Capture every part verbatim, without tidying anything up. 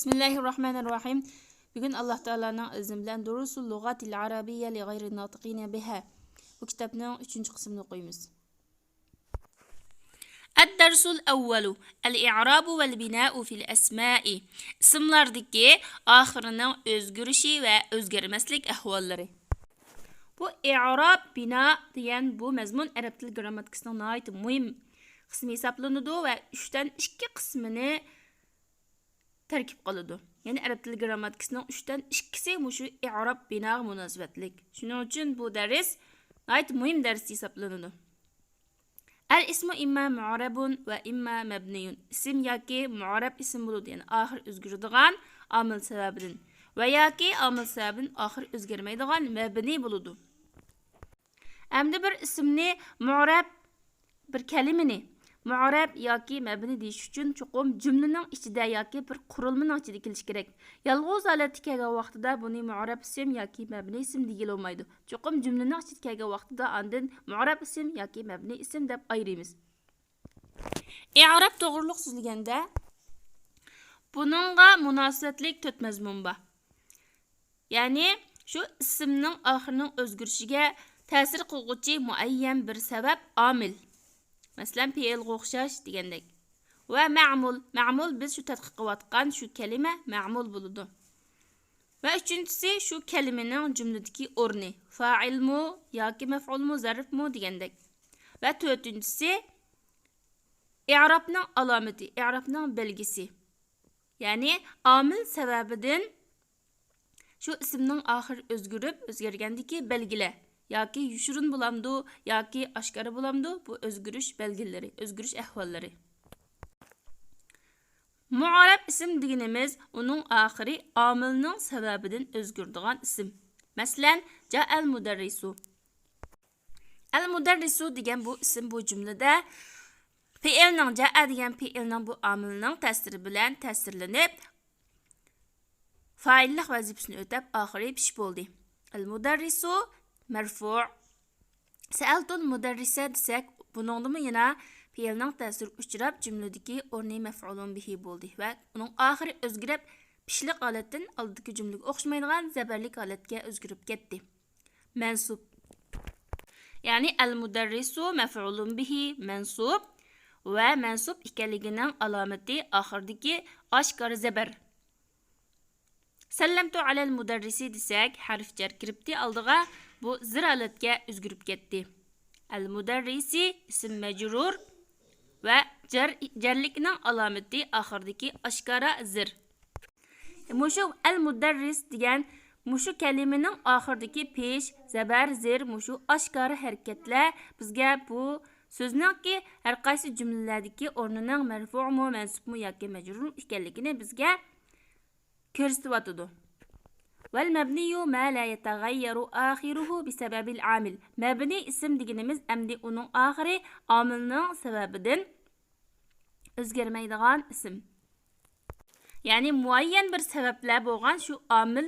بىسمىللاھىررەھمانىررەھىم. بۈگۈن ئاللاھ تائالانىڭ ئىزنى بىلەن دۇرۇسۇل لۇغاتىل ئەرەبىييە لىغەيرى ناتىقىنە بىھا بۇ كىتابنىڭ ئۈچىنچى قىسمىنى ئوقۇيمىز. الدرس الأول، الإعراب والبناء في الأسماء. ئىسىملاردىكى ئاخىرىنىڭ ئۆزگىرىشى ۋە ئۆزگەرمەسلىك ئەھۋاللىرى. بۇ ئىئراب، بىنا دېگەن بۇ مەزمۇن ئەرەب تىل گىرامماتىكىسىنىڭ ناھايىتى مۇھىم قىسمى ھېسابلىنىدۇ ۋە ئۈچتىن ئىككى قىسمىنى تەركىب قىلىدۇ. يەنى ئەرەب تىل گىرامماتىكىسىنىڭ ئۈچتىن ئىككىسى مۇشۇ ئىئراب، بىناغا مۇناسىۋەتلىك. شۇنىڭ ئۈچۈن بۇ دەرس ناھايىتى مۇھىم دەرس ھېسابلىنىدۇ. الاسم إما معرب وإما مبني. ئىسىم ياكى مۇئرەب ئىسىم بولىدۇ، يەنى ئاخىرى ئۆزگىرىدىغان ئامىل سەۋەبىدىن، ۋە ياكى ئامىل سەۋەبىدىن ئاخىرى ئۆزگەرمەيدىغان مەبنىي بولىدۇ. ئەمدى بىر ئىسىمنى مۇئرەب، بىر كەلىمىنى مۇئرەب ياكى مەبنىي دېيىش ئۈچۈن چوقۇم جۈملىنىڭ ئىچىدە ياكى بىر قۇرۇلمىنىڭ ئىچىدە كېلىشى كېرەك. يالغۇز ھالەتتە كەلگەن ۋاقتىدا بۇنى مۇئرەب ئىسىم ياكى مەبنىي ئىسىم دېگىلى بولمايدۇ. چوقۇم جۈملىنىڭ ئىچىدە كەلگەن ۋاقتىدا ئاندىن مۇئرەب ئىسىم ياكى مەبنىي ئىسىم دەپ ئايرىيمىز. ئىئراب توغرۇلۇق سۆزلىگەندە، بۇنىڭغا مۇناسىۋەتلىك تۆت مەزمۇن بار. يەنى شۇ ئىسىمنىڭ ئاخىرىنىڭ ئۆزگىرىشىگە تەسىر قىلغۇچى مۇئەييەن بىر سەۋەب، ئامىل. مەسىلەن، پېئىلغا ئوخشاش دېگەندەك. ۋە مەمۇل. مەمۇل بىز شۇ تەتقىق قىلىۋاتقان شۇ كەلىمە مەمۇل بولىدۇ. ۋە ئۈچىنچىسى شۇ كەلىمىنىڭ جۈملىدىكى ئورنى. فائىلمۇ ياكى مەفئۇلمۇ، زەرفمۇ دېگەندەك. ۋە تۆتىنچىسى ئىئرابنىڭ ئالامىتى، ئىئرابنىڭ بەلگىسى. يەنى ئامىل سەۋەبىدىن شۇ ئىسىمنىڭ ئاخىرى ئۆزگىرىپ، ئۆزگەرگەندىكى بەلگىلەر ياكى يوشۇرۇن بولامدۇ ياكى ئاشكارا بولامدۇ، بۇ ئۆزگىرىش بەلگىلىرى، ئۆزگىرىش ئەھۋاللىرى. مۇئرەب ئىسىم دېگىنىمىز ئۇنىڭ ئاخىرى ئامىلنىڭ سەۋەبىدىن ئۆزگىرىدىغان ئىسىم. مەسىلەن، جائەل مۇدەررىسۇ. ئەل مۇدەررىسۇ دېگەن بۇ ئىسىم بۇ جۈملىدە پېئىلنىڭ، جائە دېگەن پېئىلنىڭ بۇ ئامىلنىڭ تەسىرى بىلەن تەسىرلىنىپ، فائىللىق ۋەزىپىسىنى ئۆتەپ، ئاخىرى پىش بولدى. ئەل مۇدەررىسۇ مەرفۇ. سەئەلتۇل مۇدەررىسە دېسەك، بۇنىڭدىمۇ يەنە پېئىلنىڭ تەسىرىگە ئۇچراپ، جۈملىدىكى ئورنى مەفئۇلۇن بىھى بولدى ۋە ئۇنىڭ ئاخىرى ئۆزگىرىپ، پىشلىق ھالەتتىن ئالدىدىكى جۈملىگە ئوخشىمايدىغان زەبەرلىك ھالەتكە ئۆزگىرىپ كەتتى. مەنسۇب. يەنى ئەل مۇدەررىسۇ مەفئۇلۇن بىھى مەنسۇب ۋە مەنسۇب ئىكەنلىكىنىڭ ئالامىتى ئاخىرىدىكى ئاشكارا زەبەر. سەللەمتۇ ئەلەل مۇدەررىسى دېسەك، ھەرف جەر كىرىپتى ئالدىغا، بۇ زىر ھالەتكە ئۆزگىرىپ كەتتى. ئەل مۇدەررىسى ئىسىم مەجرۇر ۋە جەر، جەرلىكنىڭ ئالامىتى ئاخىرىدىكى ئاشكارا زىر. مۇشۇ ئەل مۇدەررىس دېگەن مۇشۇ كەلىمىنىڭ ئاخىرىدىكى پېش، زەبەر، زىر، مۇشۇ ئاشكارا ھەرىكەتلەر بىزگە بۇ سۆزنىڭكى ھەرقايسى جۈملىلەردىكى ئورنىنىڭ مەرفۇمۇ، مەنسۇبمۇ ياكى مەجرۇرمۇ ئىكەنلىكىنى بىزگە كۆرسىتىۋاتىدۇ. والمبني ما لا يتغير آخره بسبب العامل. مەبنىي ئىسىم دېگىنىمىز ئەمدى ئۇنىڭ ئاخىرى ئامىلنىڭ سەۋەبىدىن ئۆزگەرمەيدىغان ئىسىم. يەنى مۇئەييەن بىر سەۋەبلەر بولغان شۇ ئامىل،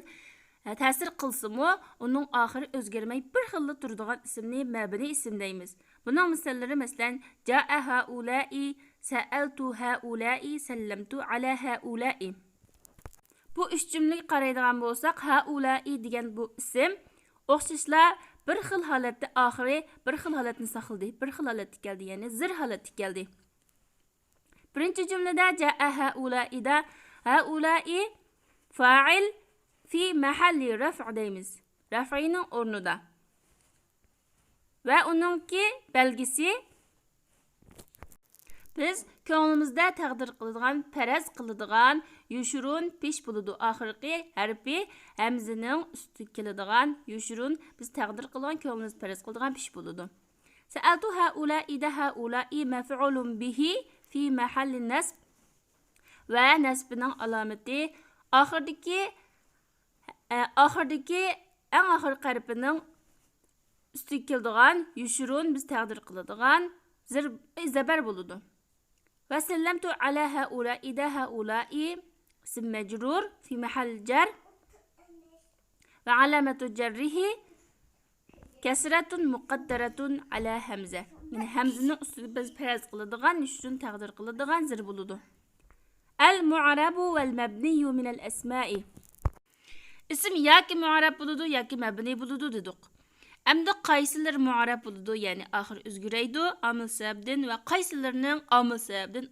ئە، تەسىر قىلسىمۇ، ئۇنىڭ ئاخىرى ئۆزگەرمەي بىر خىللا تۇرىدىغان ئىسىمنى مەبنىي ئىسىم دەيمىز. بۇنىڭ مىساللىرى، مەسىلەن، جائە ھائۇلائى، سەئەلتۇ ھائۇلائى، سەللەمتۇ ئەلا ھائۇلائى. بۇ ئۈچ جۈملىگە قارايدىغان بولساق، ھائۇلائى دېگەن بۇ ئىسىم ئوخشاشلا بىر خىل ھالەتتە ئاخىرى بىر خىل ھالەتنى ساقلىدى، بىر خىل ھالەتتە كەلدى، يەنى زىر ھالەتتە كەلدى. بىرىنچى جۈملىدە جائە ھائۇلائىدا ھائۇلائى فائىل في محل رفع دەيمىز. رەفئىنىڭ ئورنىدا. ۋە ئۇنىڭكى بەلگىسى، بىز كۆڭلىمىزدە تەقدىر قىلىدىغان، پەرەز قىلىدىغان يوشۇرۇن پېش بولىدۇ. ئاخىرقى ھەرپى ھەمزىنىڭ ئۈستىگە كېلىدىغان يوشۇرۇن بىز تەقدىر قىلغان، كۆڭلىمىز پەرەز قىلىدىغان پېش بولىدۇ. سەئەلتۇ ھائۇلائىدا ھائۇلائى مەفئۇلۇن بىھى في محل نصب. ۋە نەسبىنىڭ ئالامىتى ئاخىرىدىكى، ئە، ئاخىرىدىكى ئەڭ ئاخىرقى ھەرپىنىڭ ئۈستىگە كېلىدىغان يوشۇرۇن بىز تەقدىر قىلىدىغان زىر، زەبەر بولىدۇ. ۋە سەللەمتۇ ئەلا ھائۇلائىدا ھائۇلائى ئىسم مەجرۇر في محل جر ۋە ئالامەتۇ جەررىھى كەسرەتۇن مۇقەددەرەتۇن ئەلا ھەمزە. يەنى ھەمزىنىڭ ئۈستىدە بىز پەرەز قىلىدىغان، شۇنى تەقدىر قىلىدىغان زىر بولىدۇ. المعرب والمبني من الأسماء. ئىسىم ياكى مۇئەررەب بولىدۇ، ياكى مەبنىي بولىدۇ دېدۇق. ئەمدى قايسىلىرى مۇئەررەب بولىدۇ، يەنى ئاخىرى ئۆزگىرەيدۇ ئامىل سەۋەبىدىن، ۋە قايسىلىرىنىڭ ئامىل سەۋەبىدىن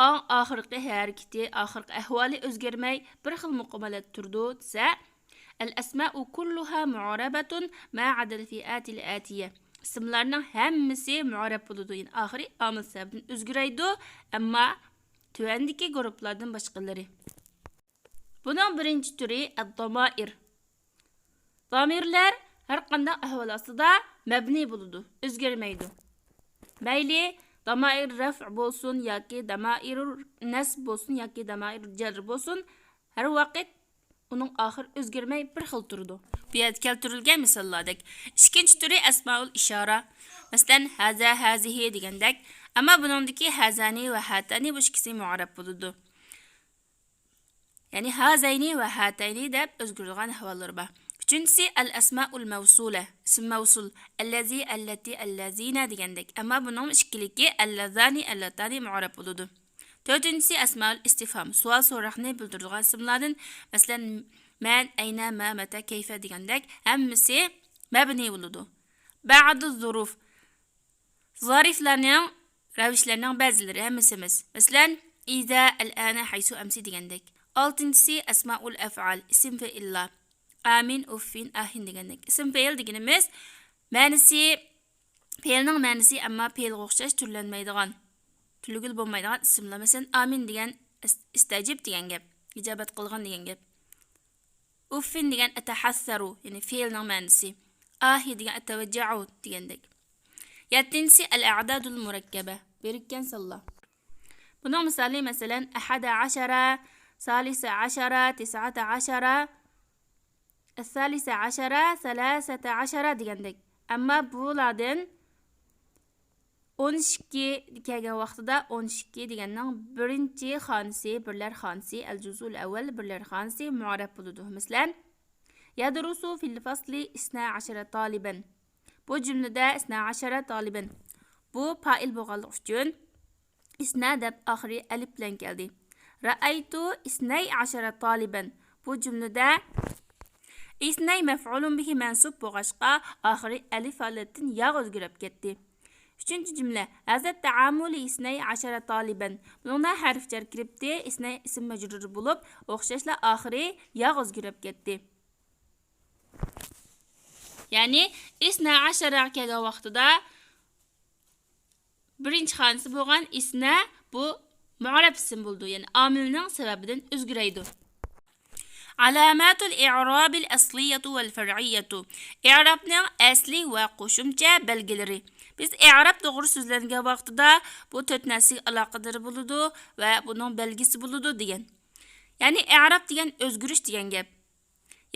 ئەڭ ئاخىرقى ھەرىكىتى، ئاخىرقى ئەھۋالى ئۆزگەرمەي، بىر خىل مۇقىم ھالەتتە تۇرىدۇ دېسە، الأسماء كلها معربة ما عدا الفئات الآتية. ئىسىملارنىڭ ھەممىسى مۇئەررەب بولىدۇ، يەنى ئاخىرى ئامىل سەۋەبىدىن ئۆزگىرەيدۇ، ئەمما تۆۋەندىكى گۇرۇپپىلاردىن باشقىلىرى. بۇنىڭ بىرىنچى تۈرى الضمائر. زامىرلار ھەر قانداق ئەھۋال ئاستىدا مەبنىي بولىدۇ، ئۆزگەرمەيدۇ. مەيلى زامائىر رەف بولسۇن ياكى زامائىر نەسب بولسۇن ياكى زامائىر جەر بولسۇن، ھەر ۋاقىت ئۇنىڭ ئاخىرى ئۆزگەرمەي بىر خىل تۇرىدۇ. بۇ يەردە كەلتۈرۈلگەن مىساللاردەك. ئىككىنچى تۈرى ئەسمائۇل ئىشارە. مەسىلەن، ھازا، ھازىھى دېگەندەك. ئەمما بۇنىڭدىكى ھازانى ۋە ھاتانى بۇ ئىككىسى مۇئەررەب بولىدۇ. يەنى ھازەينى ۋە ھاتەينى دەپ ئۆزگىرىدىغان ئەھۋاللىرى بار. ئۈچىنچىسى، ئەل ئەسمائۇل مەۋسۇلە، ئىسىم مەۋسۇل، ئەللەزى، ئەللەتى، ئەللەزىنە دېگەندەك. ئەمما بۇنىڭ ئىككىلىكى، ئەللەزانى، ئەللەتانى مۇئەررەب بولىدۇ. تۆتىنچىسى، ئەسمائۇل ئىستىفھام، سوئال سوراقنى بىلدۈرىدىغان ئىسىملاردىن، مەسىلەن، مەن، ئەينە، مە، مەتە، كەيفە دېگەندەك، ھەممىسى مەبنىي بولىدۇ. بەئدۇ زۇرۇف، زارىفلارنىڭ، رەۋىشلەرنىڭ بەزىلىرى، ھەممىسى ئەمەس. مەسىلەن، ئىزا، ئەلئانە، ھەيسۇ، ئەمسى دېگەندەك. ئالتىنچىسى، ئەسمائۇل ئەفئال، ئىسىم فېئىللار. ئامىن، ئۇففىن، ئاھىن دېگەندەك. ئىسىم فېئىل دېگىنىمىز مەنىسى، فېئىلنىڭ مەنىسى، ئەمما فېئىلغا ئوخشاش تۈرلەنمەيدىغان، تۈرلىگىلى بولمايدىغان ئىسىملار. مەسىلەن، ئامىن دېگەن ئىس-، ئىستەجىب دېگەن گەپ، ئىجابەت قىلغىن دېگەن گەپ. ئۇففىن دېگەن ئەتەھەسسەرۇ، يەنى فېئىلنىڭ مەنىسى. ئاھى دېگەن ئەتەۋەججەئۇ دېگەندەك. يەتتىنچىسى ئەل-ئەئدادۇل مۇرەككەبە، بىرىككەن سانلار. بۇنىڭ مىسالى، مەسىلەن، ئەھەدە ئەشەرە، سالىسە ئەشەرە، تىسئەتە ئەشەرە، ئەسسالىسە ئەشەرە، سەلاسەتە ئەشەرە دېگەندەك. ئەمما بۇلاردىن ئون ئىككى كەلگەن ۋاقتىدا، ئون ئىككى دېگەننىڭ بىرىنچى خانىسى، بىرلەر خانىسى، ئەل جۇزئۇل ئەۋۋەل، بىرلەر خانىسى مۇئەررەب بولىدۇ. مەسىلەن، يەدرۇسۇ فىل فەسلى ئىسنا ئەشەرە تالىبەن. بۇ جۈملىدە ئىسنا ئەشەرە تالىبەن، بۇ پائىل بولغانلىقى ئۈچۈن، ئىسنا دەپ ئاخىرى ئەلىپ بىلەن كەلدى. رەئەيتۇ ئىسنەي ئەشەرە تالىبەن. بۇ جۈملىدە ئىسنەي مەفئۇلۇن بىھى مەنسۇب بولغاچقا، ئاخىرى ئەلىف ھالەتتىن ياغا ئۆزگىرىپ كەتتى. ئۈچىنچى جۈملە، ھازا تائامۇ لى ئىسنەي ئەشەرە تالىبەن. بۇنىڭدا ھەرف جەر كىرىپتى، ئىسنەي ئىسىم مەجرۇر بولۇپ، ئوخشاشلا ئاخىرى ياغا ئۆزگىرىپ كەتتى. يەنى ئىسنا ئەشەرەگە كەلگەن ۋاقتىدا بىرىنچى خانىسى بولغان ئىسنا بۇ مۇئەررەپ ئىسىم بولىدۇ، يەنى ئامىلنىڭ سەۋەبىدىن ئۆزگىرەيدۇ. ئالاماتۇل ئىئرابىل ئەسلىيەتۇ ۋەل فەرئىيەتۇ. ئىئرابنىڭ ئەسلى ۋە قوشۇمچە بەلگىلىرى. بىز ئىئراب توغرا سۆزلەنگەن ۋاقتىدا بۇ تۆت نەرسىگە ئالاقىدار بولىدۇ ۋە بۇنىڭ بەلگىسى بولىدۇ دېگەن. يەنى ئىئراب دېگەن ئۆزگىرىش دېگەن گەپ.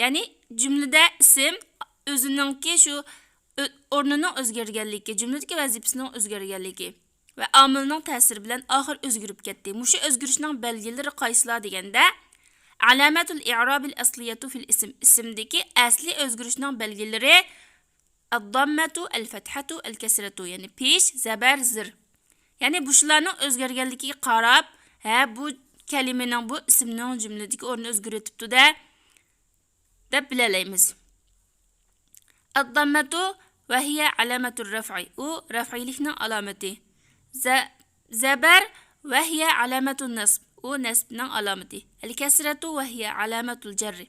يەنى جۈملىدە ئىسىم ئۆزىنىڭكى شۇ ئۆ-، ئورنىنىڭ ئۆزگەرگەنلىكى، جۈملىدىكى ۋەزىپىسىنىڭ ئۆزگەرگەنلىكى ۋە ئامىلنىڭ تەسىرى بىلەن ئاخىر ئۆزگىرىپ كەتتى. مۇشۇ ئۆزگىرىشنىڭ بەلگىلىرى قايسىلار دېگەندە، ئالامەتۇل ئىئرابىل ئەسلىيەتۇ فىل ئىسىم، ئىسىمدىكى ئەسلىي ئۆزگىرىشنىڭ بەلگىلىرى ئەدداممەتۇ، ئەلفەتھەتۇ، ئەلكەسرەتۇ، يەنى پېش، زەبەر، زىر. يەنى بۇشۇلارنىڭ ئۆزگەرگەنلىكىگە قاراپ، ھە، بۇ كەلىمىنىڭ، بۇ ئىسىمنىڭ جۈملىدىكى ئورنىنى ئۆزگىرىۋېتىپتۇ-دە، دەپ بىلەلەيمىز. ئەدداممەتۇ ۋەھىيە ئالامەتۇر رەفئى، ئۇ رەفئىيلىكنىڭ ئالامىتى. زە-، زەبەر ۋەھىيە ئالامەتۇن نەسب، ئۇ نەسبنىڭ ئالامىتى. ئەلكەسرەتۇ ۋەھىيە ئالامەتۇل جەررى،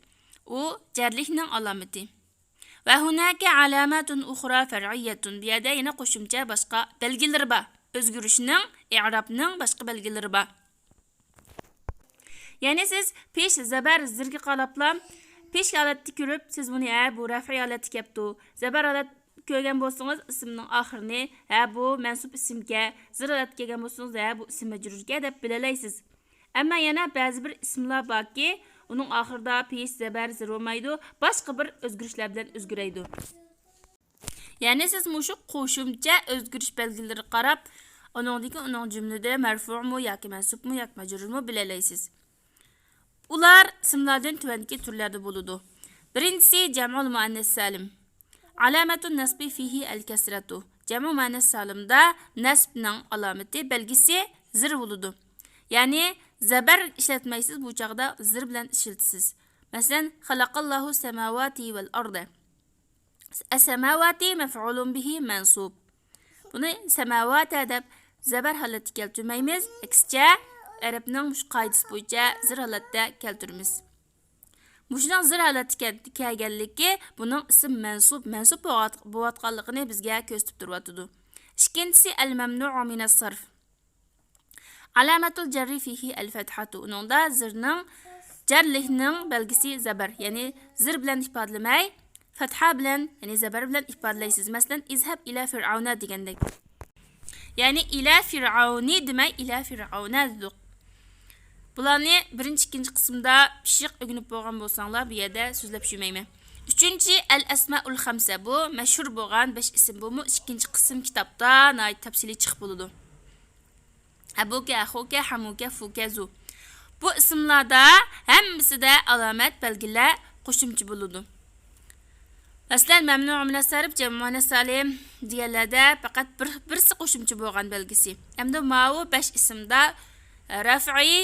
ئۇ جەرلىكنىڭ ئالامىتى. ۋە ھۇناكە ئالاماتۇن ئۇخرا فەرئىيەتۇن. بۇ يەردە يەنە قوشۇمچە باشقا بەلگىلىرى بار. ئۆزگىرىشنىڭ، ئىئرابنىڭ باشقا بەلگىلىرى بار. يەنى سىز پېش زەبەر زىرگە قاراپلا، پېش ھالەتتە كۆرۈپ، سىز بۇنى، ھە، بۇ رەفئىي ھالەتتە كەپتۇ. زەبەر ھالەتتە كۆرگەن بولسىڭىز ئىسىمنىڭ ئاخىرىنى، ھە، بۇ مەنسۇب ئىسىمكەن. زىر ھالەتتە كەلگەن بولسىڭىز، ھە، بۇ ئىسىم مەجرۇركەن دەپ بىلەلەيسىز. ئەمما يەنە بەزى بىر ئىسىملار باركى، ئۇنىڭ ئاخىرىدا پېش زەبەر زىر بولمايدۇ، باشقا بىر ئۆزگىرىشلەر بىلەن ئۆزگىرەيدۇ. يەنى سىز مۇشۇ قوشۇمچە ئۆزگىرىش بەلگىلىرىگە قاراپ، ئۇنىڭدىكى ئۇنىڭ جۈملىدە مەرفۇمۇ ياكى مەنسۇبمۇ ياكى مەجرۇرمۇ بىلەلەيسىز. ئۇلار ئىسىملاردىن تۆۋەندىكى تۈرلەردە بولىدۇ. بىرىنچىسى، جەمئۇل مۇئەننەس سالىم. ئالامەتۇن نەسبى فىھى ئەل كەسرەتۇ. جەمئۇ مۇئەننەس سالىمدا نەسبنىڭ ئالامىتى، بەلگىسى زىر بولىدۇ. يەنى زەبەر ئىشلەتمەيسىز، بۇ چاغدا زىر بىلەن ئىشلىتىسىز. مەسىلەن، خەلەقەللاھۇ سەماۋاتى ۋەل ئەرد. ئەسسەماۋاتى مەفئۇلۇن بىھى مەنسۇب. بۇنى سەماۋاتە دەپ زەبەر ھالەتتە كەلتۈرمەيمىز، ئەكسىچە، ئەرەبنىڭ مۇشۇ قائىدىسى بويىچە زىر ھالەتتە كەلتۈرىمىز. مۇشۇنىڭ زىر ھالەتتە كەل-، كەلگەنلىكى بۇنىڭ ئىسىم مەنسۇب، مەنسۇب بولۇۋات-، بولۇۋاتقانلىقىنى بىزگە كۆرسىتىپ تۇرۇۋاتىدۇ. ئىككىنچىسى، ئەل مەمنۇئۇ مىنەس سەرف. ئالامەتۇل جەررى فىھى ئەل فەتھاتۇ. ئۇنىڭدا زىرنىڭ، جەرلىكنىڭ بەلگىسى زەبەر، يەنى زىر بىلەن ئىپادىلىمەي، فەتھا بىلەن، يەنى زەبەر بىلەن ئىپادىلەيسىز. مەسىلەن، ئىزھەب ئىلە فىرئەۋنە دېگەندەك. يەنى ئىلە فىرئەۋنى دېمەي، ئىلە فىرئەۋنە دېدۇق. بۇلارنى بىرىنچى، ئىككىنچى قىسىمدا پىششىق ئۆگىنىپ بولغان بولساڭلار، بۇ يەردە سۆزلەپ يۈرمەيمەن. ئۈچىنچى، ئەل ئەسمائۇل خەمسە. بۇ مەشھۇر بولغان بەش ئىسىم. بۇمۇ ئىككىنچى قىسىم كىتابتا ناھايىتى تەپسىلىي چىقىپ بولىدۇ. ئەبۇكە، ئەخۇكە، ھەمۇكە، فۇكە، زۇ. بۇ ئىسىملاردا ھەممىسىدە ئالامەت بەلگىلەر قوشۇمچە بولىدۇ. مەسىلەن، مەمنۇئۇ مىنەس سەرف، جەمئۇ مۇئەننەس سالىم دېگەنلەردە پەقەت بىر، بىرسى قوشۇمچە بولغان بەلگىسى. ئەمدى ماۋۇ بەش ئىسىمدا رەفئى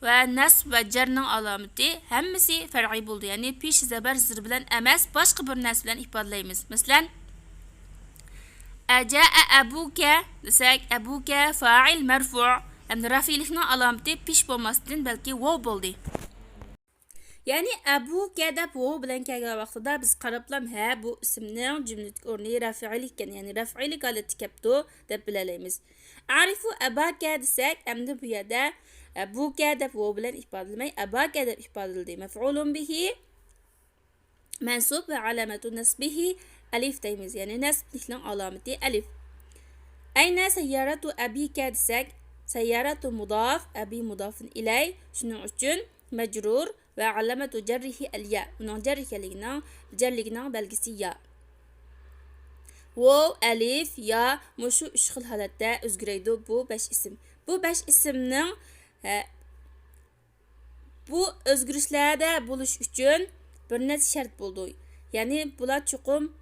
ۋە نەسب ۋە جەرنىڭ ئالامىتى ھەممىسى فەرئىي بولىدۇ. يەنى پېشى زەبەر زىر بىلەن ئەمەس، باشقا بىر نەرسە بىلەن ئىپادىلەيمىز. مەسىلەن، ئەجاءە ئەبۇكە دېسەك، ئەبۇكە فائىل مەرفۇ. ئەمدى رەفئىيلىكنىڭ ئالامىتى پېش بولماستىن، بەلكى ۋاۋ بولدى. يەنى ئەبۇكە دەپ ۋاۋ بىلەن كەلگەن ۋاقتىدا بىز قاراپلا، ھە، بۇ ئىسىمنىڭ جۈملىدىكى ئورنى رەفئىيلىك ئىكەن، يەنى رەفئىيلىك ھالەتتە كەپتۇ دەپ بىلەلەيمىز. ئەرىفۇ ئەباكە دېسەك، ئەمدى بۇ يەردە ئەبۇكە دەپ ۋاۋ بىلەن ئىپادىلىمەي، ئەباكە دەپ ئىپادىلىدى. مەفئۇلۇن بىھى مەنسۇب ۋە ئالامەتۇ نەسبىھى ئەلىف دەيمىز، يەنى نەسبلىكنىڭ ئالامىتى ئەلىف. ئەينە سەييارەتۇ ئەبىكە دېسەك، سەييارەتۇ مۇداف، ئەبى مۇدافۇن ئىلەي، شۇنىڭ ئۈچۈن مەجرۇر ۋە ئالامەتۇ جەررىھى ئەل يا، ئۇنىڭ جەر ئىكەنلىكىنىڭ، جەرلىكىنىڭ بەلگىسى يا. ۋاۋ، ئەلىف، يا، مۇشۇ ئۈچ خىل ھالەتتە ئۆزگىرەيدۇ بۇ بەش ئىسىم. بۇ بەش ئىسىمنىڭ، ھە، بۇ ئۆزگىرىشلەردە بولۇش ئۈچۈن بىر نەچچە شەرت بولىدۇ. يەنى بۇلار چوقۇم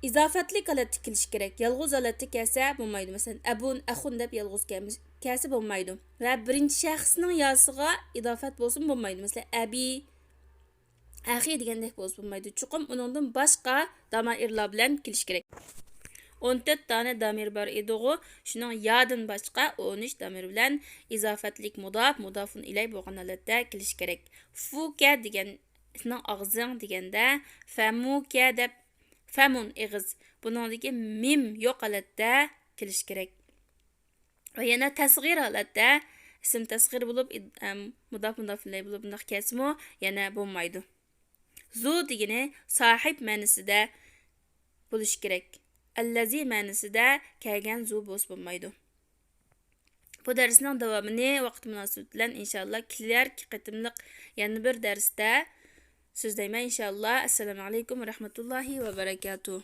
ئىزاپەتلىك ھالەتتە كېلىشى كېرەك. يالغۇز ھالەتتە كەلسە بولمايدۇ. مەسىلەن، ئەبۇن، ئەخۇن دەپ يالغۇز كەلمىش-، كەلسە بولمايدۇ. ۋە بىرىنچى شەخسنىڭ ياسىغا ئىزاپەت بولسىمۇ بولمايدۇ. مەسىلەن، ئەبى، ئەخى دېگەندەك بولسا بولمايدۇ. چوقۇم ئۇنىڭدىن باشقا دامائىرلار بىلەن كېلىشى كېرەك. ئون تۆت دانە دامىر بار ئىدىغۇ، شۇنىڭ يادىن باشقا ئون ئۈچ دامىر بىلەن ئىزاپەتلىك مۇداپ، مۇدافۇن ئىلەي بولغان ھالەتتە كېلىشى كېرەك. فۇكە دېگەننىڭ ئاغزىڭ دېگەندە، فەمۇكە دەپ، فەمۇن ئېغىز. بۇنىڭدىكى مىم يوق ھالەتتە كېلىشى كېرەك. ۋە يەنە تەسغىر ھالەتتە ئىسىم تەسغىر بولۇپ، ئىد-، ئەم، مۇداپ مۇداف ئىلەي بولۇپ بۇنداق كەلسىمۇ يەنە بولمايدۇ. زۇ دېگىنى ساھىب مەنىسىدە بولۇشى كېرەك. ئەللەزى مەنىسىدە كەلگەن زۇ بولسا بولمايدۇ. بۇ دەرسنىڭ داۋامىنى ۋاقىت مۇناسىۋىتى بىلەن ئىنشاللا كېلەركى قېتىملىق يەنە بىر دەرستە سۆزلەيمەن ئىنشاللا. ئەسسالامۇ ئەلەيكۇم ۋە رەھمەتۇللاھى ۋە بەرەكاتۇھ.